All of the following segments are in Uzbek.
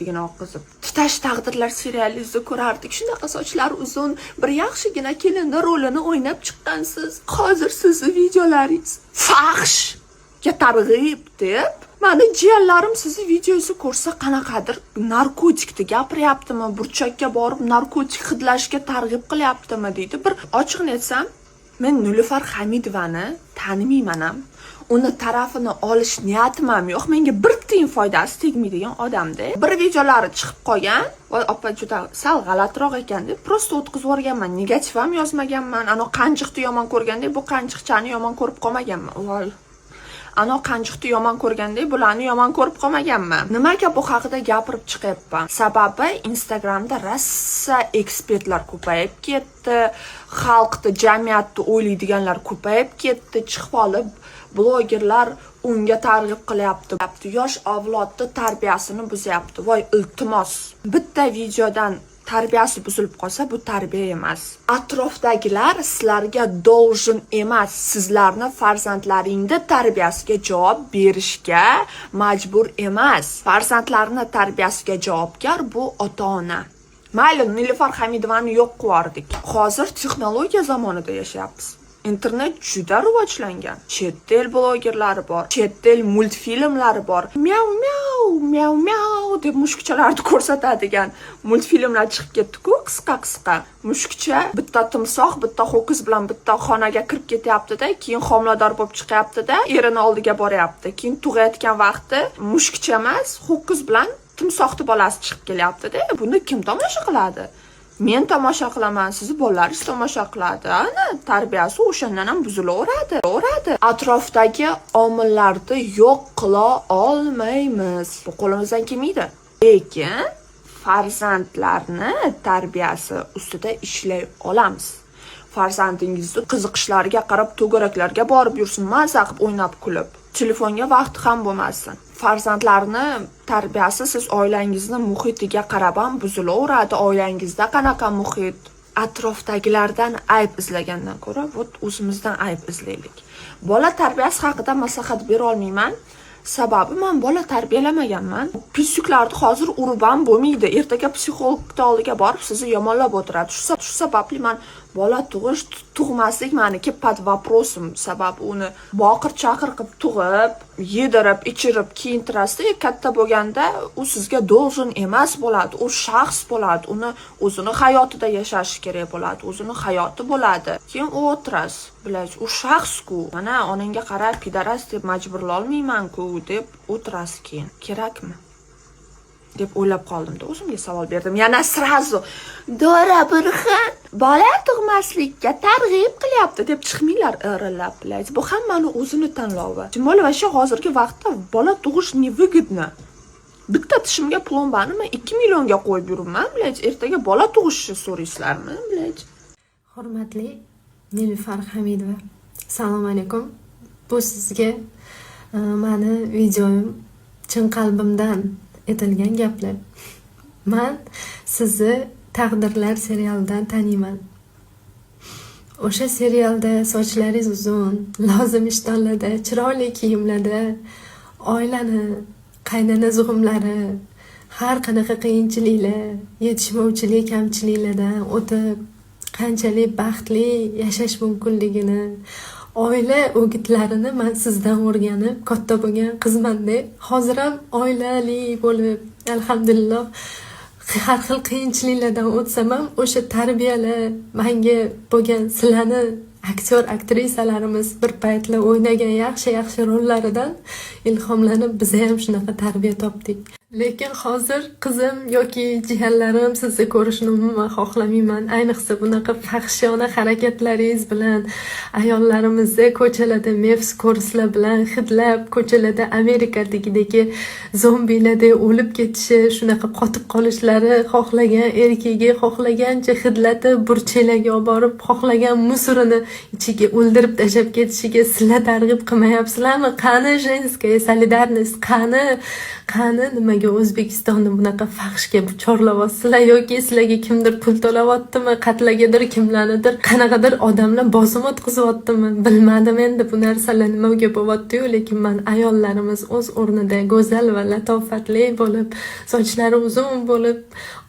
Degan oqizib. Tutash taqdirlar serialingizda ko'rardik. Shunaqa sochlari uzun, bir yaxshigina kelinni rolini o'ynab chiqqansiz. Hozir sizni videolaringiz fahshga targ'ib deb, mani jiyanlarim sizni videongizni ko'rsa, qanaqadir narkotikni gapiryaptimi, burchakka borib narkotik hidlashga targ'ib qilyaptimi deydi. Bir ochiqni aytsam, men Nilufar Hamidovani tanimayman ham. Uni tarafini olish niyatim ham yo'q. Menga bir tiyin foydasi tegmaydigan odamda. Bir videolari chiqib qolgan. "Voy opa, juda sal g'alatiroq ekan", deb просто o'tkazib yuborganman. Negativ ham yozmaganman. Ano qanjiqni yomon ko'rgandek, bu qanjiqchani yomon ko'rib qolmaganman. Voy. Ano qanjiqni yomon ko'rgandek, bularni yomon ko'rib qolmaganman. Nimaga bu haqida gapirib chiqyapman? Sababi Instagramda rosa ekspertlar ko'payib ketdi, xalqni, jamiyatni o'ylaydiganlar ko'payib ketdi. Chiqib olib blogerlar unga targ'ib qilyapti. Yosh avlodni tarbiyasini buzyapti. Voy, iltimos. Bitta videodan tarbiyasi buzilib qolsa, bu tarbiya emas. Atrofdagilar sizlarga должен emas, sizlarni farzandlaringni tarbiyasiga javob berishga majbur emas. Farzandlarni tarbiyasiga javobgar bu ota-ona. Mayli, Nilufar Hamidovani yo'q qivordik. Hozir texnologiya zamonida yashayapmiz. Internet juda rivojlangan. Chet el blogerlari bor, chet el multfilmlari bor. Miau miau, miau miau deb mushukchalarni ko'rsatadigan multfilmlar chiqib ketdi-ku, qisqa-qisqa. Mushukcha bitta timsoh, bitta ho'kiz bilan bitta xonaga kirib ketyapti-da, keyin homilador bo'lib chiqyapti-da, erini oldiga boryapti. Keyin tug'ayotgan vaqti mushukcha emas, ho'kiz bilan timsohni bolasi chiqib kelyapti-da. Buni kim tomosha qiladi? Men tomosha qilaman, sizni bolalaringiz tomosha qiladi. Ana, tarbiyasi o'shandan ham buzilaveradi. O'radi. Atrofdagi omillarni yo'q qila olmaymiz. Bu qo'limizdan kelmaydi. Lekin farzandlarni tarbiyasi ustida ishlay olamiz. Farzandingizni qiziqishlariga qarab to'garaklarga borib yursin, maza qilib o'ynab kulib. Telefonga vaqti ham bo'lmasin. Farzandlarni tarbiyasi siz oilangizni muhitiga qarab ham buzilaveradi. Oilangizda qanaqa muhit? Atrofdagilardan ayb izlagandan ko'ra, вот o'zimizdan ayb izlaylik. Bola tarbiyasi haqida maslahat bera olmayman. Sababi man bola tarbiyalamaganman. Писюк larni hozir urib ham bo'lmaydi. Ertaga psixologni oldiga borib sizni yomonlab o'tiradi. Shu sababli man bola tug'ish, tug'maslik maniki под вопросом. Sababi uni boqir chaqir qilib tug'ib, yedirib, ichirib, kiyintirasizda, katta bo'lganda u sizga должен emas bo'ladi. U shaxs bo'ladi. Uni o'zini hayotida yashashi kerak bo'ladi. O'zini hayoti bo'ladi. Keyin u o'tirasiz. Bilasiz, u shaxs-ku. Mana onangga qarab пидарас deb majburlolmayman-ku deb o'tirasiz keyin. Kerakmi? Deb o'ylab qoldimda, o'zimga savol berdim. Yana сразу Dora Burxan bola tug'maslikka targ'ib qilyapti deb chiqmanglar irillab, блядь. Bu hammani o'zini tanlovi. Тем более вообще hozirgi vaqtda bola tug'ish невыгодно. Bitta tishimga plombani men 2 millionga qo'yib yuribman, блядь. Ertaga bola tug'ishni so'raysizlarmi, блядь? Hurmatli Nilufar Hamidova, assalomu alaykum. Bu sizga mani videoyim, chin qalbimdan aytilgan gaplar. Man sizni Taqdirlar serialidan taniyman. O'sha serialda sochlaringiz uzun, lozim ishtonlarda, chiroyli kiyimlarda, oilani, qaynona zug'umlari, har qanaqa qiyinchiliklar, yetishmovchilik, kamchiliklardan o'tib, qanchalik baxtli yashash mumkinligini, oila o'gitlarini man sizdan o'rganib katta bo'lgan qizmanda. Hozir ham oilali bo'lib, alhamdulillah, har xil qiyinchiliklardan o'tsam ham, o'sha tarbiyalar manga bo'lgan, sizlarni aktyor aktrisalarimiz bir paytlar o'ynagan yaxshi yaxshi rollaridan ilhomlanib, biza ham shunaqa tarbiya topdik. Lekin hozir qizim yoki jiyanlarim sizni ko'rishini umuman xohlamayman, ayniqsa bunaqa fahshiyona harakatlaringiz bilan ayollarimizni ko'chalarda Mefs ko'rslar bilan hidlab, ko'chalarda Amerikadagidagi zombilardek o'lib ketishi, shunaqa qotib qolishlari, xohlagan erkagi xohlagancha hidlatib, burchaklarga olib borib, xohlagan мусор ini ichiga o'ldirib tashlab ketishiga sizlar targ'ib qilmayapsizlarmi? Qani женская солидарность? Qani, qani, nimaga Nimaga O'zbekistonni bunaqa fahshga chorlayapsizlar yoki sizlarga kimdir pul to'layaptimi, qatlagadir, kimlarnidir, qanaqadir odamlar bosim o'tkazyaptimi? Bilmadim endi bu narsalar nimaga bo'lyapti-yu, lekin man ayollarimiz o'z o'rnida go'zal va latofatli bo'lib, sochlari uzun bo'lib,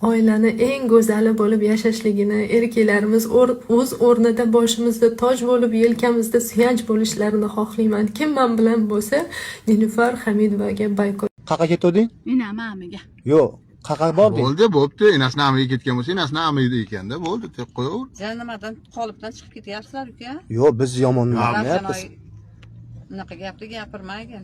oilani eng go'zali bo'lib yashashligini, erkaklarimiz o'z o'rnida boshimizda toj bo'lib, yelkamizda suyanch bo'lishlarini xohlayman. Kim man bilan bo'lsa, Nilufar Hamidovaga boykot. Qayerqa ketuvding? Ina mamiga. Yo'q, qayerqa bording? Bo'ldi, bo'pti. Enasini amiga ketgan bo'lsa, enasini amida ekanda, bo'ldi, deb qo'yaver. Sen nimadan qolipdan chiqib ketyapsizlar, uka? Yo'q, biz yomon nima. Unaqa gapni gapirmagin.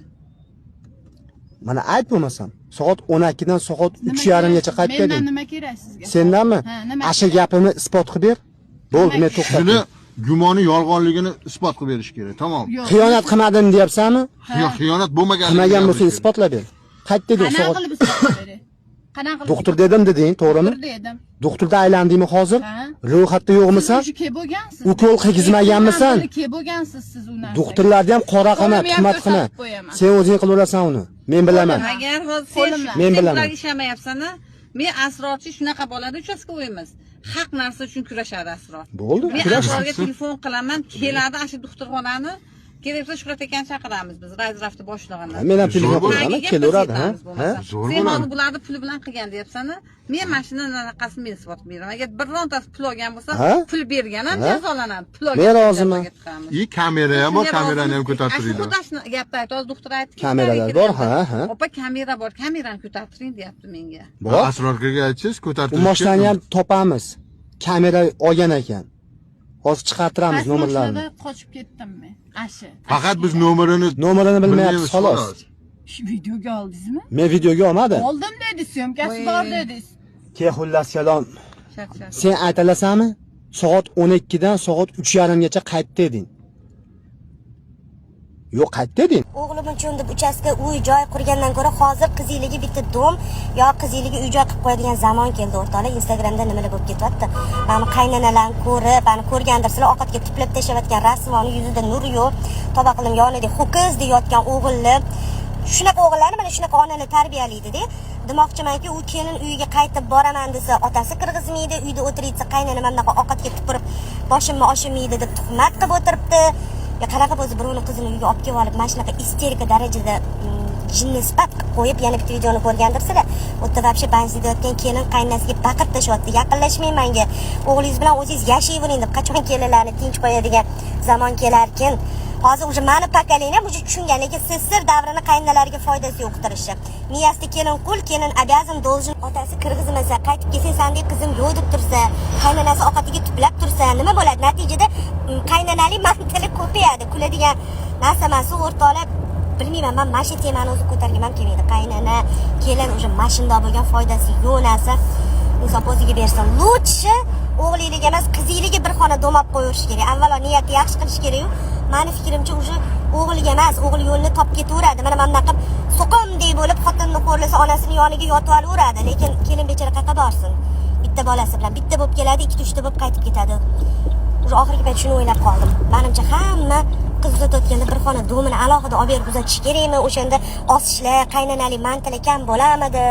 Mana ayt bo'lmasam, soat 12 dan soat 3:30 gacha qaytib Mendan kelding. nima kerak sizga? Sendanmi? Ha, nima? Asha gapimni isbot qilib ber. Bo'ldi, men Shuni to'xtatdim. gumoni yolg'onligini isbot qilib berish kerak, tamom. Yo'q. Xiyonat qilmadim deyapsanmi? Yo'q, xiyonat bo'lmaganligini Qilmagan bo'lsang gapirish kerak. Isbotlab ber. Qayt deding Qanaqa soat. qilib isbot beray? Qanaqa qilib? Doktor dedim deding, to'g'rimi? Doktor dedim. Doktorda aylandingmi hozir? Ha. Ro'yxatda yo'qmisan? Siz уже bo'lgansiz. Ukol qilgizmaganmisan? Ke bo'lgansiz siz u narsaga. Doktorlarni ham qora qilma, Qo'limni ham tuhmat qilma. ko'rsatib qo'yaman. Sen o'zing qilaverasan uni. Men bilaman. Agar hozir sen Men Men sen bilaman. bularga ishonmayapsan a? Men Asrorchi shunaqa bo'ladi, участковый imiz. Haq narsa uchun kurashadi Asror. Bo'ldi, Men kurash. Asrorga telefon qilaman, keladi ana shu doktorxonani. Kerak bo'lsa Shuhrat akani chaqiramiz biz, райздрав ni boshlig'ini. Men ham telefon Zo'r bo'ladi. qilaman, Tagiga biz kelaveradi, ha? yetamiz Ha? bo'lmasa. Zo'r Sen bo'ladi. hozir bularni puli bilan qilgan deyapsan a? Men mana shuni anaqasini men isbot beraman. Agar birontasi pul olgan bo'lsa, Ha? pul bergan ham Ha? jazolanadi. Pul olgan Men roziman. jazoga tiqamiz. И kamera ham bor, Shunga kamerani ham rozimiz. ko'tarib Shu turinglar. xuddi shuni gapni aytdi. Hozir doktor aytdiki, Kameralar bor, ha, ha. Opa, kamera bor, kamerani ko'tarib turing deyapti menga. Bor. Asror akaga aytsangiz, ko'tarib U mashinani ham topamiz. Kamera olgan ekan. Hozir chiqartiramiz Qaysi nomerlarini. mashinada qochib ketdim men? Ashi. Faqat biz nomerini Nomerini bilmayapmiz bilmaymiz xolos. Shu videoga oldingizmi? Men videoga olmadim. Oldim dedingiz, съёмка si bor dedingiz. Ke, xullas kalom. Shart, shart. Sen aytalasanmi? Soat 12 dan soat 3:30 gacha qaytdi deding. Yo'q, qaytdi deding. O'g'lim uchun deb uchastka, uy joy qurgandan ko'ra hozir qiziliga bitta дом yo qiziliga uy joy qilib qo'yadigan zamon keldi, o'rtoqlar. Instagramda nimalar bo'lib ketyapti, mana qaynanalarni ko'rib, ani ko'rgandirsizlar, ovqatga tuplab tashlayotgan rasvoni, yuzida nur yo'q, tavba qildim, yonida ho'kizdek yotgan o'g'ilni. Shunaqa o'g'illarni mana shunaqa onalar tarbiyalaydida. Demoqchimanki, u kelin uyiga qaytib boraman desa, otasi kirgizmaydi, uyda o'tirib qaynana mana bunaqa ovqatga tupurib, boshimni oshirmaydi deb tuhmat qilib o'tiribdi. Ya qanaqa o'zi birovni qizini uyga olib kelib olib, mana shunaqa isterika darajada jinni sifat qilib qo'yib. Yana bitta videoni ko'rgandirsizlar, u yerda вообще больница da yotgan kelin qaynonasiga baqirib tashlayapti, yaqinlashmang manga, o'g'lingiz bilan o'zingiz yashayvering deb. Qachon kelinlarni tinch qo'yadigan zamon kelarkin? Hozir уже mani поколением уже tushungan, lekin СССР davrini qaynonalariga foydasi yo'q tirishib. Miyasida kelin qul, kelin обязан, должен. Otasi kirgizmasa, qaytib kelsang sandek qizim yo'q deb tursa, qaynonasi ovqatiga tuplab tursa, nima bo'ladi natijada? Qaynonalik mantili ko'payadi. Kuladigan narsa emas u, o'rtoqlar. Bilmayman, man mana shu temani o'zi ko'targim ham kelmaydi. Qaynona kelin уже mana shundoq bo'lgan, foydasi yo'q narsa. Insof o'ziga bersin. Лучше o'g'liliga emas, qiziliga bir xona дом olib qo'yaverish kerak. Avvalo niyati yaxshi qilish kerakyu. Mani fikrimcha, уже o'g'liga emas, o'g'il yo'lni topib ketaveradi. Mana bunaqa qilib so'qimdek bo'lib xotinni xo'rlasa, onasini yoniga yotib olaveradi. Lekin kelin bechora qayerqa borsin bitta bolasi bilan? Bitta bo'lib keladi, ikkita, uchta bo'lib qaytib ketadi. Уже oxirgi payt shuni o'ylab qoldim. Manimcha, hamma qiz uzatayotganda bir xona дом ini alohida olib berib uzatish kerakmi? O'shanda osishlar, qaynonalik mantili kam bo'lamidi?